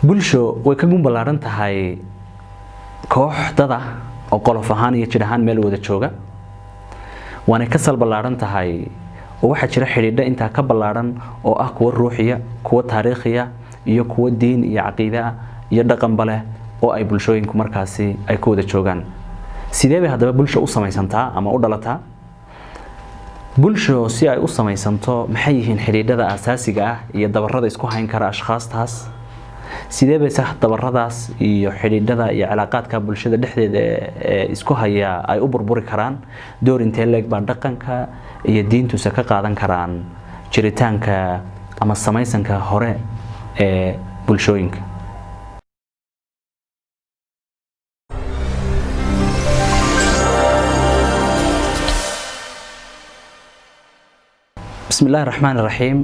Bulsho way ka gun ballaaran tahay koox dada oo qolof ahaan iyo jir ahaan meel wada jooga, waanay ka sal ballaaran tahay oo waxaa jira xidhiidho intaa ka ballaaran oo ah kuwa ruuxiya, kuwa taariikhiya iyo kuwa diin iyo caqiide ah iyo dhaqanba leh oo ay bulshooyinku markaasi ay ku wada joogaan. Sidee bay haddaba bulsho u samaysantaa ama u dhalataa? Bulsho si ay u samaysanto, maxay yihiin xidhiidhada asaasiga ah iyo dabarada isku hayn kara ashkhaastaas? Sidee bay sax dabaradaas iyo xidhiidhada iyo cilaaqaadka bulshada dhexdeeda ee isku haya ay u burburi karaan? Door intee leeg baa dhaqanka iyo diintuse ka qaadan karaan jiritaanka ama samaysanka hore ee bulshooyinka? Bismi illaahi raxmaani raxiim.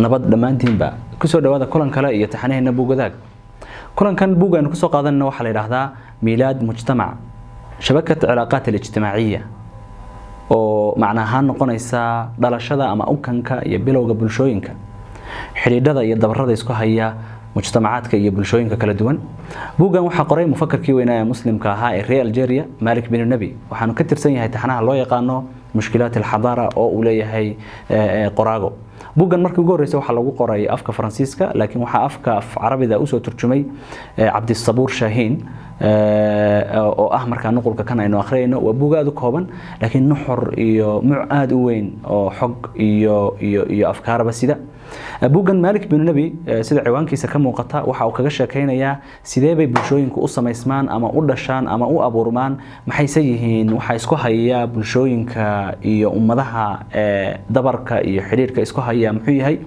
Nabad dhammaantiinba, kusoo dhawaada kulan kale iyo taxanaheena buugadaag. Kulankan buug aynu kusoo qaadanayna waxaa la yidhaahdaa Miilaad Mujtamac, Shabakat Cilaaqaat Alijtimaaciya, oo macna ahaan noqonaysa dhalashada ama ukanka iyo bilowga bulshooyinka, xidhiidhada iyo dabarada isku haya mujtamacaadka iyo bulshooyinka kala duwan. Buuggan waxaa qoray mufakarkii weynaa ee muslimka ahaa ee reer Algeria, Malik bin Nebi. Waxaanu ka tirsan yahay taxanaha loo yaqaano Mushkilaat Alxadaara oo uu leeyahay qoraago. Buuggan markii ugu horreysay waxaa lagu qoray afka Faransiiska, laakiin waxaa afka Carabida usoo turjumay Cabdisabuur Shaahiin, oo ah markaa nuqulka kan aynu akhriyayno. Waa buug aada u kooban, laakiin nuxur iyo muc aada u weyn oo xog iyo afkaaraba sida. Buuggan Malik bin Nebi, sida ciwaankiisa ka muuqata, waxa uu kaga sheekaynayaa sidee bay bulshooyinku u samaysmaan ama u dhashaan ama u abuurmaan, maxayse yihiin waxa isku haya bulshooyinka iyo ummadaha, dabarka iyo xidhiidhka isku haya muxuu yahay,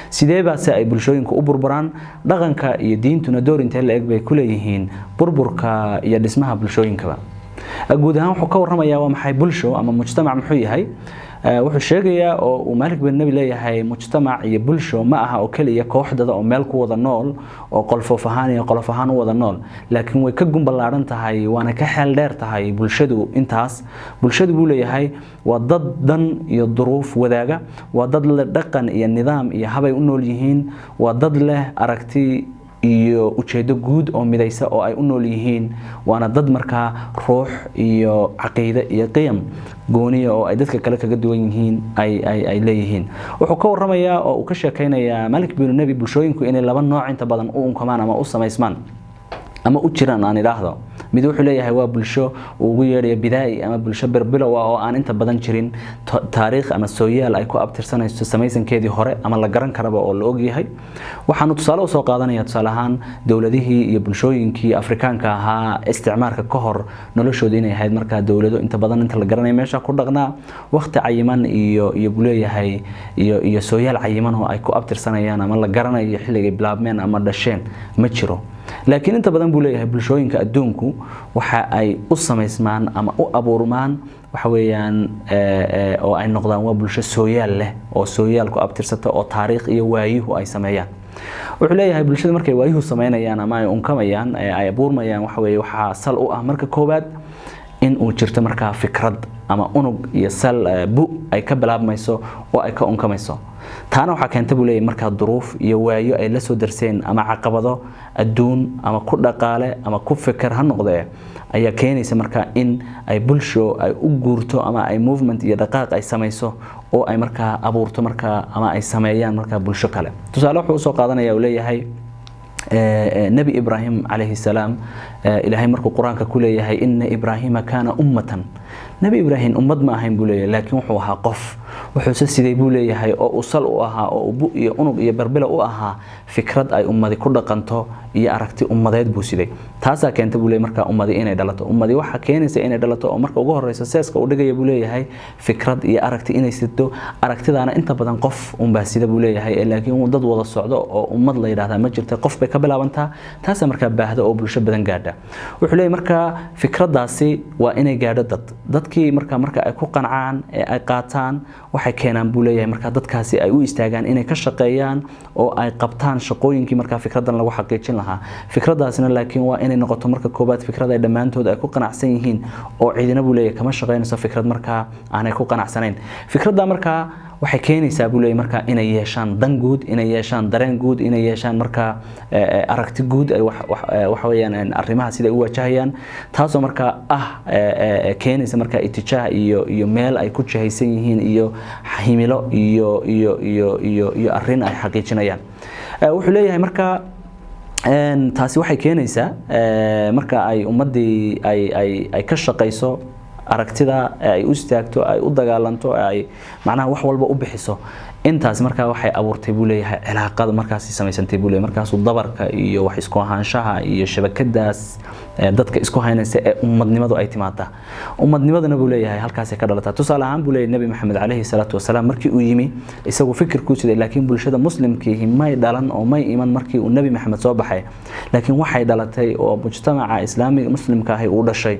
sidee baase ay bulshooyinku u burburaan, dhaqanka iyo diintuna door intee la eg bay ku leeyihiin burburka iyo dhismaha bulshooyinkaba. Guud ahaan wuxuu ka warramayaa waa maxay bulsho ama mujtamac muxuu yahay. Wuxuu sheegayaa oo uu Malik bin Nebi leeyahay, mujtamac iyo bulsho ma aha oo keliya kooxdada oo meel ku wada nool oo qolfoof ahaan iyo qolof ahaan u wada nool, laakiin way ka gun ballaaran tahay, waana ka xeel dheer tahay bulshadu intaas. Bulshadu, buu leeyahay, waa dad dan iyo duruuf wadaaga, waa dad leh dhaqan iyo nidaam iyo habay u nool yihiin, waa dad leh aragti iyo ujeedo guud oo midaysa oo ay u nool yihiin, waana dad markaa ruux iyo caqiide iyo qiyam gooniya oo ay dadka kale kaga duwan yihiin ay leeyihiin. Wuxuu ka warramayaa oo uu ka sheekaynayaa Malik binu Nebi bulshooyinku inay laba nooc inta badan u unkamaan ama u samaysmaan ama u jiraan aan idhaahdo. Mid wuxuu leeyahay waa bulsho uu ugu yeedhayo bidaa'i ama bulsho birbilow ah oo aan inta badan jirin taariikh ama sooyaal ay ku abtirsanayso samaysankeedii hore ama la garan karaba oo la ogyahay. Waxaanu tusaale usoo qaadanaya, tusaale ahaan, dowladihii iyo bulshooyinkii Afrikaanka ahaa isticmaarka ka hor noloshooda inay ahayd markaa dowlado inta badan inta la garanaya meesha ku dhaqnaa waqti cayiman iyo buu leeyahay iyo sooyaal cayiman oo ay ku abtirsanayaan ama la garanayo xilligay bilaabmeen ama dhasheen ma jiro. Laakiin inta badan, buu leeyahay, bulshooyinka adduunku waxa ay u samaysmaan ama u abuurmaan waxa weeyaan oo ay noqdaan waa bulsho sooyaal leh oo sooyaal ku abtirsata oo taariikh iyo waayuhu ay sameeyaan. Wuxuu leeyahay bulshada markay waayuhu sameynayaan ama ay unkamayaan, ay abuurmayaan, waxa weeye waxaa sal u ah marka koowaad in uu jirto markaa fikrad ama unug iyo sal bu ay ka bilaabmayso oo ay ka unkamayso. Taana waxaa keenta, buu leeyahay, markaa duruuf iyo waayo ay la soo darseen ama caqabado adduun ama ku dhaqaale ama ku fikir ha noqdee ayaa keenaysa markaa in ay bulsho ay u guurto ama ay movement iyo dhaqaaq ay samayso oo ay markaa abuurto markaa ama ay sameeyaan markaa bulsho kale. Tusaale wuxuu usoo qaadanaya uu leeyahay Nebi Ibraahim calayhi salaam. Ilaahay markuu Qur-aanka ku leeyahay "Ina Ibraahima kaana ummatan", Nebi Ibraahim ummad ma ahayn, buu leeyahay, laakiin wuxuu ahaa qof. Wuxuuse siday, buu leeyahay, oo uu sal u ahaa oo bu iyo unug iyo barbilo u ahaa fikrad ay ummadi ku dhaqanto iyo aragti ummadeed buu siday. Taasaa keenta, buu leeyahay, markaa ummadi inay dhalato. Ummadi waxaa keenaysa inay dhalato oo marka ugu horeysa seeska uu dhigaya, buu leeyahay, fikrad iyo aragti inay sido. Aragtidaana inta badan qof unbaa sida, buu leeyahay, laakiin dad wada socdo oo ummad la yidhahdaa ma jirta, qof bay ka bilaabantaa. Taasaa markaa baahda oo bulsho badan gaadha. Wuxuu leeyahay markaa fikraddaasi waa inay gaadho dad. Dadkii marka ay ku qancaan ee ay qaataan, waxay keenaan, buu leeyahay, markaa dadkaasi ay u istaagaan inay ka shaqeeyaan oo ay qabtaan shaqooyinkii markaa fikraddan lagu xaqiijin lahaa. Fikraddaasina laakiin waa inay noqoto marka koobaad fikrad ay dhammaantood ay ku qanacsan yihiin, oo ciidina, buu leeyahay, kama shaqeynayso fikrad markaa aanay ku qanacsanayn. Fikradda markaa Waxay keenaysaa, buu leeyahay, markaa inay yeeshaan dan guud, inay yeeshaan dareen guud, inay yeeshaan markaa aragti guud ay waxa weeyaan arrimaha sida ay u wajahayaan, taasoo markaa ah keenaysa markaa itijaah iyo meel ay ku jihaysan yihiin iyo himilo iyo arrin ay xaqiijinayaan. Wuxuu leeyahay markaa taasi waxay keenaysaa marka ay ummaddii ay ka shaqayso aragtida, ay u istaagto, ay u dagaalanto, ay macnaha wax walba u bixiso, intaas markaa waxay abuurtay, buu leeyahay, cilaaqada markaasi samaysantay, buu leeyahay. Markaasuu dabarka iyo wax isku ahaanshaha iyo shabakadaas dadka isku haynaysa ee ummadnimadu ay timaadaa. Ummadnimaduna, buu leeyahay, halkaasay ka dhalataa. Tusaale ahaan, buu leeyahay, Nebi Maxamed calayhi salaatu wasalaam markii uu yimi isagu fikirkuu siday, laakiin bulshada muslimkiihi may dhalan oo may iman markii uu Nebi Maxamed soo baxay, laakiin waxay dhalatay oo mujtamaca islaamiga muslimka ahi uu dhashay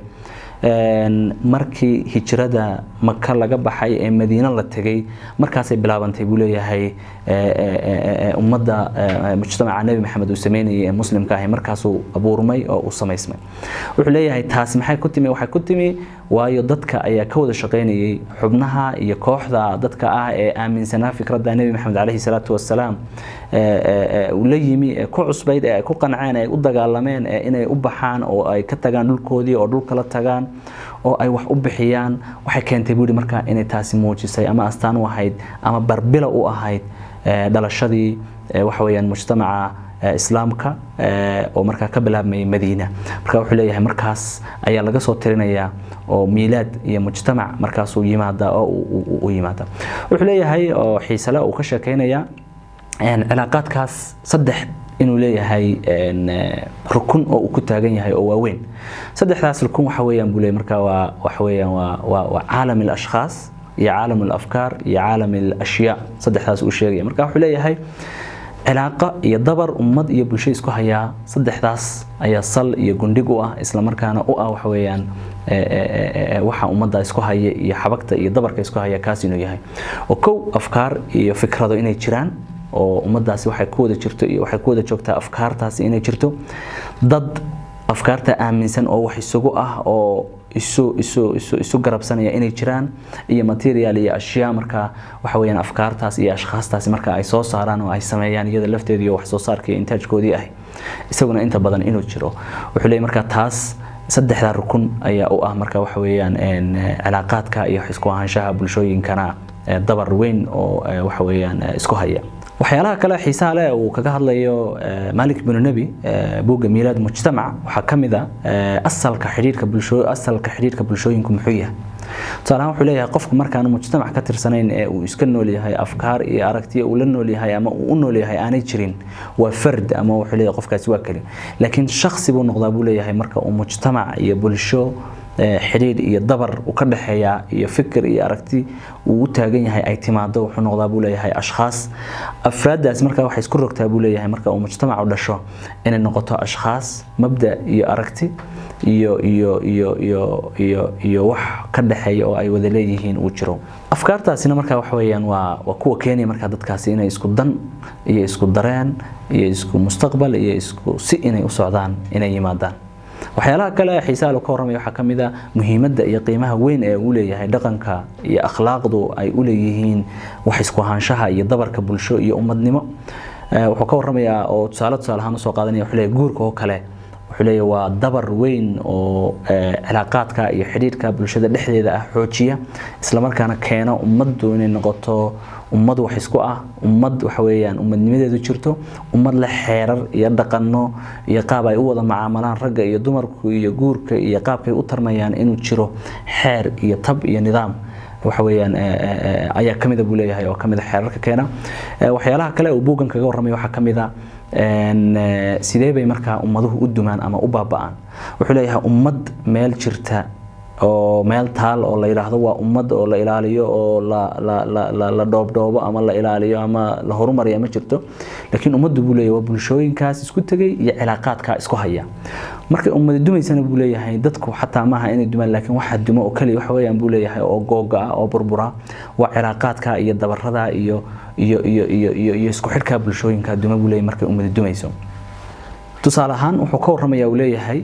markii hijrada Maka laga baxay ee Madiine la tegay. Markaasay bilaabantay, buu leeyahay, ummadda mujtamaca Nebi Maxamed uu sameynayay ee muslimka ahi markaasuu abuurmay oo uu samaysmay. Wuxuu leeyahay taasi maxay ku timi? Waxay ku timi waayo dadka ayaa ka wada shaqaynayay, xubnaha iyo kooxda dadka ah ee aaminsanaa fikradda Nebi Maxamed calayhi salaatu wasalaam uu la yimi ee ku cusbayd ee ay ku qanceen, ay u dagaalameen ee inay u baxaan oo ay ka tagaan dhulkoodii oo dhul kala tagaan oo ay wax u bixiyaan. Waxay keentay, buu yidhi, markaa inay taasi muujisay ama astaan u ahayd ama barbila u ahayd dhalashadii waxa weeyaan mujtamaca islaamka oo markaa ka bilaabmayay Madiina. Marka wuxuu leeyahay markaas ayaa laga soo tirinayaa oo miilaad iyo mujtamac markaasuu yimaadaa oo u yimaada. Wuxuu leeyahay oo xiisale uu ka sheekeynaya cilaaqaadkaas saddex inuu leeyahay rukun oo uu ku taagan yahay oo waaweyn. Saddexdaas rukun waxa weeyaan, buu leeyahay, marka waa waxa weeyaan waa caalam al-ashkhaas iyo caalam al-afkaar iyo caalam al-ashyaa. Saddexdaas uu sheegaya. Marka wuxuu leeyahay cilaaqa iyo dabar ummad iyo bulsho isku hayaa saddexdaas ayaa sal iyo gundhig u ah, isla markaana u ah waxa weeyaan waxa ummadda isku haya iyo xabagta iyo dabarka isku haya kaas inuu yahay. Oo kow, afkaar iyo fikrado inay jiraan oo ummaddaasi waxay ku wada jirto iyo waxay ku wada joogtaa afkaartaasi inay jirto, dad afkaarta aaminsan oo wax isugu ah oo isu garabsanaya inay jiraan, iyo material iyo ashyaa markaa waxa weeyaan afkaartaas iyo ashkhaastaasi marka ay soo saaraan oo ay sameeyaan iyada lafteeda iyo wax soo saarka iyo intaajkoodii ah isaguna inta badan inuu jiro. Wuxuu leeyahay markaa taas saddexdaa rukun ayaa u ah marka waxa weeyaan cilaaqaadka iyo isku ahaanshaha bulshooyinkana dabar weyn oo waxa weeyaan isku haya. Waxyaalaha kale xiisaha leh uu kaga hadlayo Malik bin Nabi buugga Miilaad Mujtamac waxaa ka mid ah asalka xidhiidhka bulsho. Asalka xidhiidhka bulshooyinku muxuu yahay? Tusaale ahaan, wuxuu leeyahay qofku markaanu mujtamac ka tirsanayn ee uu iska nool yahay, afkaar iyo aragtiyo uu la nool yahay ama uu u nool yahay aanay jirin, waa fard ama wuxuu leeyahay qofkaasi waa keli. Laakiin shakhsi buu noqdaa, buu leeyahay, marka uu mujtamac iyo bulsho xidhiidh iyo dabar uu ka dhexeeya iyo fikir iyo aragti uu u taagan yahay ay timaado. Wuxuu noqdaa, buu leeyahay, ashkhaas. Afraaddaas markaa waxay isku rogtaa, buu leeyahay, marka uu mujtamacu dhasho inay noqoto ashkhaas mabda iyo aragti iyo wax ka dhexeeya oo ay wada leeyihiin uu jiro. Afkaartaasina markaa waxa weeyaan waa kuwa keenaya markaa dadkaasi inay isku dan iyo isku dareen iyo isku mustaqbal iyo isku si inay u socdaan inay yimaadaan. Waxyaalaha kale ee xiisaha loo ka warramaya waxaa ka mid ah muhiimadda iyo qiimaha weyn ee uu leeyahay dhaqanka iyo akhlaaqdu ay u leeyihiin wax isku ahaanshaha iyo dabarka bulsho iyo ummadnimo. Wuxuu ka warramayaa oo tusaale ahaan usoo qaadanaya, wuxuu leeyahay guurka oo kale, wuxuu leeyahay waa dabar weyn oo cilaaqaadka iyo xidhiidhka bulshada dhexdeeda ah xoojiya, isla markaana keena ummaddu inay noqoto ummad wax isku ah, ummad waxa weeyaan ummadnimadeedu jirto, ummad leh xeerar iyo dhaqano iyo qaab ay u wada macaamalaan ragga iyo dumarku iyo guurka iyo qaabkay u tarmayaan inuu jiro xeer iyo tab iyo nidaam waxa weeyaan ayaa kamida, buu leeyahay, oo kamida xeerarka keena. Waxyaalaha kale uu buuggan kaga warramaya waxaa kamid ah sidee bay markaa ummaduhu u dumaan ama u baaba'aan. Wuxuu leeyahay ummad meel jirta oo meel taal oo la yidhaahdo waa ummad oo la ilaaliyo oo la dhoobdhoobo ama la ilaaliyo ama la horumariya ma jirto. Laakiin ummaddu, buu leeyahay, waa bulshooyinkaas isku tegay iyo cilaaqaadkaa isku haya. Markay ummadi dumaysana, buu leeyahay, dadku xataa maaha inay dumaan, laakiin waxa dumo oo kaliya waxa weeyaan, buu leeyahay, oo googa ah oo burbura waa cilaaqaadka iyo dabarada iyo isku xidhka bulshooyinka duma, buu leeyahay, markay ummadi dumayso. Tusaale ahaan, wuxuu ka warramaya, uu leeyahay,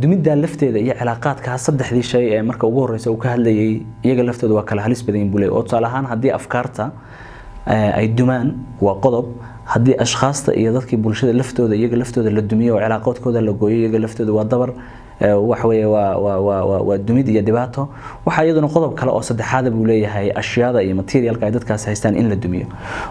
dumidda lafteeda iyo cilaaqaadka saddexdii shay ee marka ugu horeysa uu ka hadlayay, iyaga laftooda waa kala halis badan yihiin, buu leeyahay. Oo tusaale ahaan, haddii afkaarta ay dumaan waa qodob, haddii ashkhaasta iyo dadkii bulshada laftooda, iyaga laftooda la dumiyo oo cilaaqoodkooda la gooyo, iyaga laftooda waa dabar, waxa weeye waa dumid iyo dhibaato. Waxaa iyaduna qodob kale oo saddexaada, buu leeyahay, ashyaada iyo materialka ay dadkaas haystaan in la dumiyo.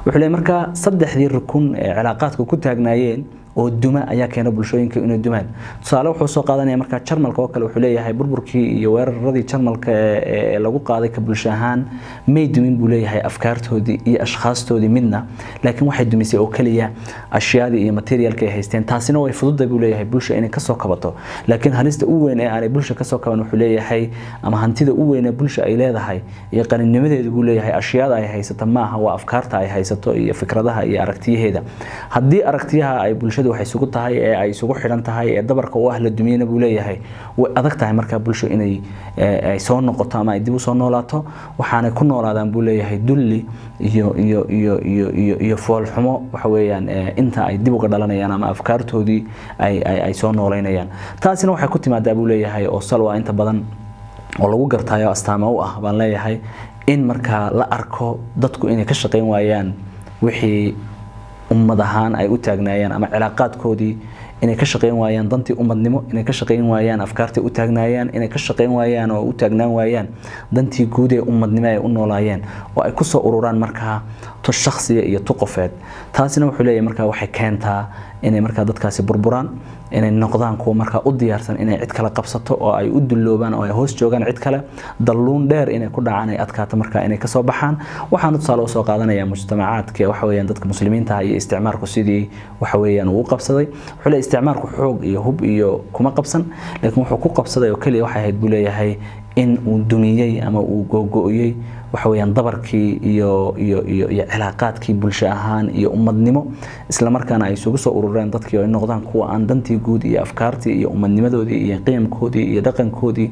Wuxuu leeyahay marka saddexdii rukun ee cilaaqaadka ku taagnaayeen oo duma ayaa keena bulshooyinka inay dumaan. Tusaale wuxuu soo qaadanaya markaa Jarmalka oo kale. Wuxuu leeyahay burburkii iyo weeraradii Jarmalka ee lagu qaaday ka bulsho ahaan may dumin, buu leeyahay, afkaartoodii iyo ashkhaastoodii midna, laakiin waxay dumisay oo keliya ashyaadii iyo materialka ay haysteen. Taasina way fududahay, buu leeyahay, bulsha inay kasoo kabato, laakiin halista u weyn ee aanay bulsha kasoo kaban, wuxuu leeyahay, ama hantida u weyn ee bulsha ay leedahay iyo qaninimadeedu, buu leeyahay, ashyaada ay haysato maaha, waa afkaarta ay haysato iyo fikradaha iyo aragtiyaheeda. Haddii aragtiyaha ay bulshadu waxay isugu tahay ee ay isugu xidhan tahay ee dabarka u ah la dumiyana, buu leeyahay, way adag tahay markaa bulsho inay ay soo noqoto ama ay dib u soo noolaato. Waxaanay ku noolaadaan, buu leeyahay, dulli iyo foolxumo, waxa weeyaan inta ay dib uga dhalanayaan ama afkaartoodii ay soo nooleynayaan. Taasina waxay ku timaadaa, buu leeyahay, oo sal waa inta badan oo lagu gartayo, astaama u ah baan leeyahay, in markaa la arko dadku inay ka shaqayn waayaan wixii ummad ahaan ay u taagnaayeen ama cilaaqaadkoodii, inay ka shaqayn waayaan dantii ummadnimo, inay ka shaqayn waayaan afkaartii u taagnaayeen, inay ka shaqayn waayaan oo u taagnaan waayaan dantii guud ee ummadnimo ay u noolaayeen, oo ay kusoo ururaan markaa tu shakhsiya iyo tu qofeed. Taasina wuxuu leeyahay markaa waxay keentaa inay markaa dadkaasi burburaan, inay noqdaan kuwa markaa u diyaarsan inay cid kale qabsato oo ay u dulloobaan oo ay hoos joogaan cid kale, dalluun dheer inay ku dhacaan, ay adkaato markaa inay kasoo baxaan. Waxaanu tusaale usoo qaadanaya mujtamacaadka, waxa weeyaan dadka Muslimiinta ah, iyo isticmaarku sidii waxa weeyaan uu u qabsaday. Wuxuu leeyahay isticmaarku xoog iyo hub iyo kuma qabsan, laakiin wuxuu ku qabsaday oo keliya waxay ahayd, buu leeyahay, in uu dumiyey ama uu googo'yey, waxa weeyaan, dabarkii iyo cilaaqaadkii bulsho ahaan iyo ummadnimo, isla markaana ay isugu soo urureen dadkii oo ay noqdaan kuwa aan dantii guud iyo afkaartii iyo ummadnimadoodii iyo qiyamkoodii iyo dhaqankoodii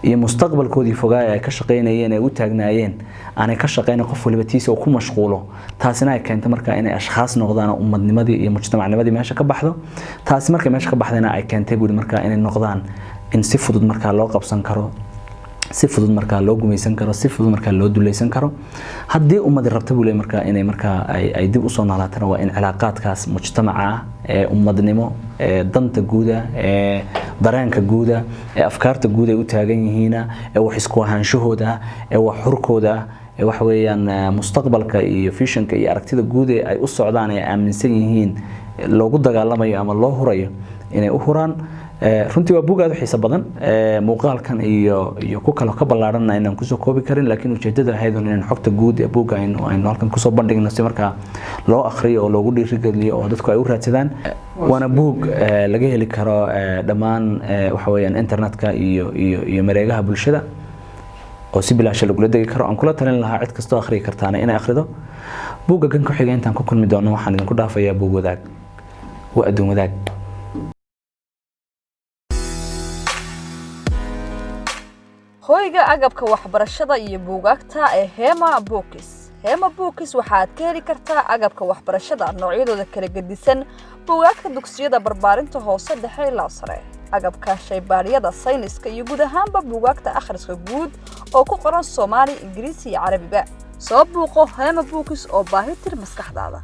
iyo mustaqbalkoodii fogaa ay ka shaqaynayeen ee u taagnaayeen aanay ka shaqayna, qof waliba tiisa uu ku mashquulo. Taasina ay keento markaa inay ashkhaas noqdaan oo ummadnimadii iyo mujtamacnimadii meesha ka baxdo. Taasi markay meesha ka baxdayna ay keentay, buuri, markaa inay noqdaan in si fudud markaa loo qabsan karo, si fudud markaa loo gumaysan karo, si fudud markaa loo dulaysan karo. Haddii ummadi rabta, buu leeyahay, markaa inay markaa ay dib usoo noolaatana, waa in cilaaqaadkaas mujtamaca ah ee ummadnimo, ee danta guuda, ee dareenka guuda, ee afkaarta guud ay u taagan yihiina, ee wax isku ahaanshahooda, ee wax xurkooda, ee waxa weeyaan mustaqbalka iyo visionka iyo aragtida guud ee ay u socdaan ee aaminsan yihiin loogu dagaalamayo ama loo hurayo, inay u huraan. Runtii waa buug aad u xiiso badan. Muuqaalkan iyo ku kale ka ballaaranna inaan kusoo koobi karin, laakiin ujeedada ahayd un inaan xogta guud ee buugga aynu halkan kusoo bandhigno si markaa loo akhriyo oo loogu dhiirigeliyo oo dadku ay u raadsadaan. Waana buug laga heli karo dhammaan, waxa weeyaan, internetka iyo mareegaha bulshada oo si bilaasha lagula degi karo. Aan kula talin lahaa cid kastoo akhriyi kartaana inay akhrido buugga. Kan ku xiga intaan ku kulmi doono, waxaan idinku dhaafayaa buug wadaag waa adduun wadaag. Hoyga agabka waxbarashada iyo buugaagta ee Hema Books. Hema Books waxaad ka heli kartaa agabka waxbarashada noocyadooda kala gedisan, buugaagta dugsiyada barbaarinta hoose, dhexe ilaa sare, agabka shaybaadhyada, sayniska iyo guud ahaanba buugaagta akhriska guud oo ku qoran Soomaali, Ingiriisi iyo Carabiba. Soo buuqo Hema Books oo baahi tir maskaxdaada.